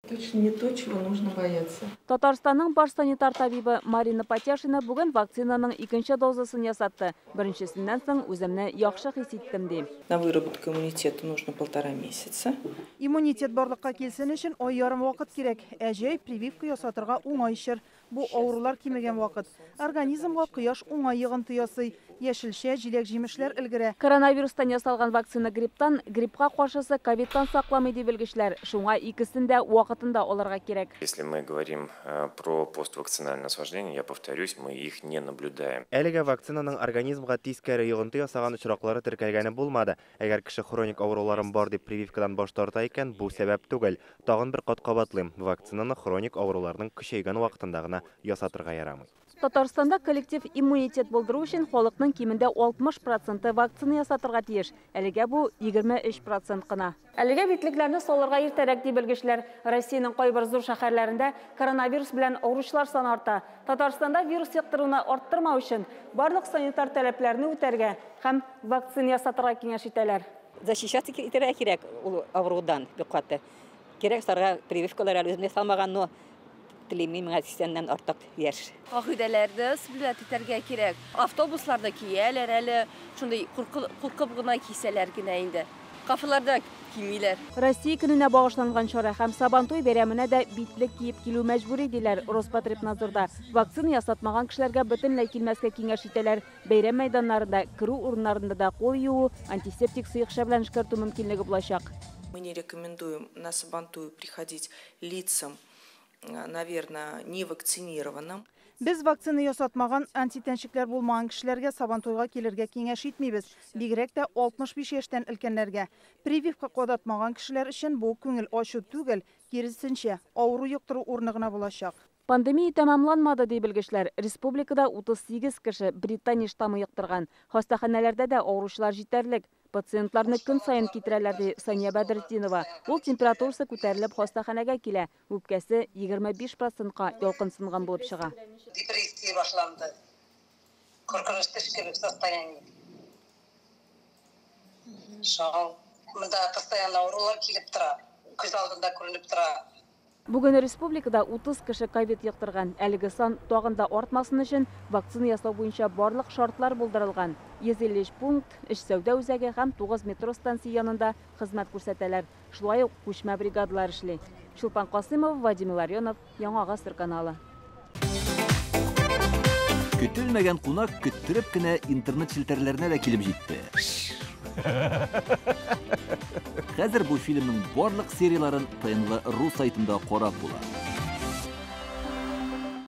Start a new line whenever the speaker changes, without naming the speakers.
Точно не то, чего нужно бояться.
Татарстанның баш санитар табибы Марина Патяшина бүген вакцинаның икенче дозасын ясатты. Беренчесеннән соң үземне яхшы хис иттем, ди.
На выработку иммунитета нужно 1,5 месяца.
Иммунитет барлыкка килсен өчен ай ярым вакыт кирәк. Ә җәй прививка ясатырга уңай чор. Бу авырулар кимегән вакыт. Организмга кояш уңай йогынты ясый. Яшелчә, җиләк-җимешләр өлгерә.
Коронавирустан ясалган вакцина грипптан, гриппка каршысы ковидтан сакламый, ди белгечләр. Шуңа икесен дә вакытында алырга кирәк.
Если мы говорим про поствакцинальное осложнение, я повторюсь, мы их не наблюдаем.
Әлегә вакцинаның организмга тискәре йогынты ясаган очраклары теркәлгәне булмады. Әгәр кеше хроник авыруларым бар дип прививкадан баш тарта икән, бу сәбәп түгел. Тагын бер кат кабатлыйм, вакцинаны хроник авыруларның көчәйгән вакытында гына ясатырга ярамый.
Татарстанда коллектив иммунитет булдыру өчен халыкның кимендә 60% вакцина ясатырга тиеш. Әлегә бу 23% кына. Әлегә битлекләрне салырга иртәрәк, ди белгечләр. Россиянең кайбер зур шәһәрләрендә коронавирус белән авыручылар саны арта. Татарстанда вирус йоктыруны арттырмау өчен барлык санитар таләпләрне үтәргә һәм вакцина ясатырга киңәш итәләр.
Защищаться итәргә кирәк ул авырудан бик каты. Кирәк сарга прививкалар әле үземне салмаган, но телим, миңа 80-нән артык яшь.
Кагыйдәләрне соблюдать итәргә кирәк. Автобусларда кияләр әле, шундый куркып гына кисәләр генә инде. Кафеларда кимиләр.
Россия көненә багышланган чара һәм Сабантуй бәйрәменә дә битлек киеп килү мәҗбүри, диләр Роспотребнадзорда. Вакцина ясатмаган кешеләргә бөтенләй килмәскә киңәш итәләр. Бәйрәм мәйданнарында, керү урыннарында да кул юу, антисептик сыекча белән эшкәртү мөмкинлеге булачак.
Мы не рекомендуем на Сабантуй приходить лицам, наверное, невакцинированным.
Без вакцина ясатмаган, антитәнчекләр булмаган кешеләргә Сабантуйга килергә киңәш итмибез. Бигрәк тә 65 яшьтән өлкәннәргә. Прививка кадатмаган кешеләр өчен бу күңел ачу түгел, киресенчә, авыру йоктыру урыны гына булачак.
Пандемия тәмамланмады, ди белгечләр. Республикада 38 кеше Британия штаммы йоктырган. Хастаханәләрдә дә авыручылар җитәрлек. Пациентларны көн саен китерәләр, ди Сания Бәдретдинова. Ул температурасы күтәрелеп хастаханәгә килә. Үпкәсе 25%-ка ялкынсынган булып чыга.
Депрессия башланды. Куркыныч төш кебек состояние. Шау. Монда постоянно авырулар килеп тора. Күз алдында күренеп тора.
Бүген республикада 30 кеше ковид йоктырган. Әлеге сан тагын да артмасын өчен вакцина ясау буенча барлык шартлар булдырылган. 153 пункт, 3 сәүдә үзәге һәм 9 метро станция янында хезмәт күрсәтәләр. Шулай ук күчмә бригадалар эшли. Чулпан Касымова, Владимир Ларионов, Яңа Гасыр каналы.
Көтелмәгән кунак көттереп кенә интернет челтәрләренә дә килеп җитте. Хәзер бу фильмның барлык серияларын ТНВ ру сайтында карап була.